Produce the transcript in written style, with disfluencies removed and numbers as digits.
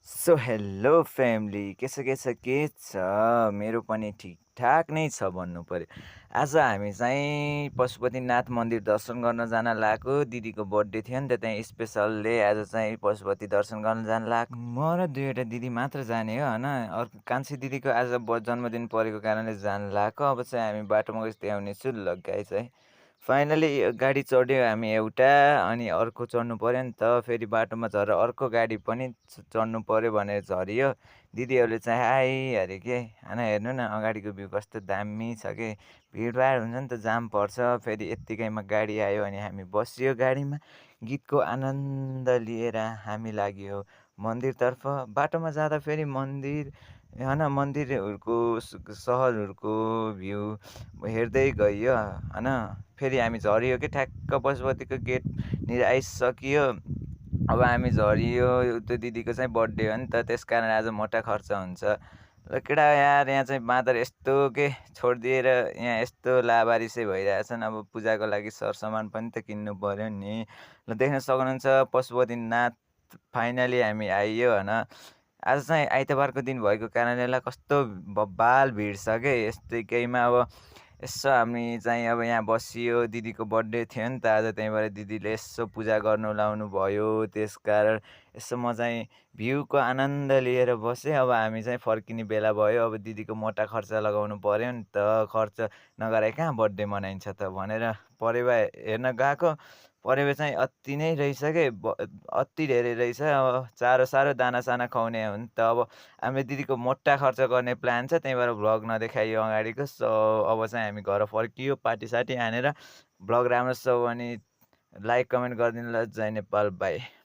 So hello family के छ मेरो पनि ठिकठाक नै छ भन्नु पर्यो। आज हामी चाहिँ पशुपतिनाथ मन्दिर दर्शन गर्न जान लागेको। दिदीको बर्थडे थियो नि त, त्यहाँ स्पेसलले आज चाहिँ पशुपति दर्शन गर्न जान लागेको। म र 2वटा दिदी मात्र जाने हो होइन। अर्को कान्छी दिदीको आज जन्मदिन परेको कारणले जान लागेको। अब चाहिँ हामी बाटोमा गइसक्दै आउनेछु ल गाइस है। फाइनली गाडी चढ्यो हामी एउटा, अनि अर्को चढ्नु पऱ्यो नि त। फेरि बाटोमा झरेर अर्को गाडी पनि चढ्नु पऱ्यो भनेर झरियो। दिदीहरूले चाहिँ हाई अरे के होइन। हेर्नु न अगाडिको भ्यू कस्तो दामी छ के। भिडभाड हुन्छ नि त, जाम पर्छ। फेरि यत्तिकैमा गाडी आयो अनि हामी बसियो गाडीमा। गीतको आनन्द लिएर हामी लाग्यो मन्दिरतर्फ। बाटोमा जाँदा फेरि मन्दिर होइन, मन्दिरहरूको सहरहरूको भ्यू हेर्दै गइयो होइन। फेरि हामी झरियो कि ठ्याक्क पशुपतिको गेटनिर आइसकियो। अब हामी झरियो। त्यो दिदीको चाहिँ बर्थडे हो नि त, त्यस कारण आज मोटा खर्च हुन्छ। ल केटा यार, यहाँ चाहिँ बाँदर यस्तो के छोडिदिएर यहाँ यस्तो लावारिसै भइरहेछन्। अब पूजाको लागि सरसामान पनि त किन्नु पऱ्यो नि। ल देख्न सक्नुहुन्छ पशुपतिनाथ फाइनली हामी आइयो होइन। आज चाहिँ आइतबारको दिन भएको कारणले कस्तो बब्बाल भिड छ के। यस्तैकैमा अब यसो हामी चाहिँ अब यहाँ बसियो। दिदीको बर्थडे थियो नि त आज, त्यही भएर दिदीले यसो पूजा गर्नु लाउनु भयो। त्यस कारण यसो म चाहिँ भ्यूको आनन्द लिएर बसेँ। अब हामी चाहिँ फर्किने बेला भयो। अब दिदीको मोटा खर्च लगाउनु पऱ्यो नि त। खर्च नगराइ कहाँ बर्थडे मनाइन्छ त भनेर परेवा हेर्न गएको। परेवा चाहिँ अति नै रहेछ के, अति धेरै रहेछ। अब चारो सारो दाना साना खुवाउने हो नि त। अब हामीले दिदीको मोटा खर्च गर्ने प्लान छ, त्यही भएर भ्लग नदेखाइयो अगाडिको। सो अब चाहिँ हामी घर फर्कियो पार्टी साटी हानेर। भ्लग राम्रो छ भने लाइक कमेन्ट गरिदिनु ल। जय नेपाल, बाई।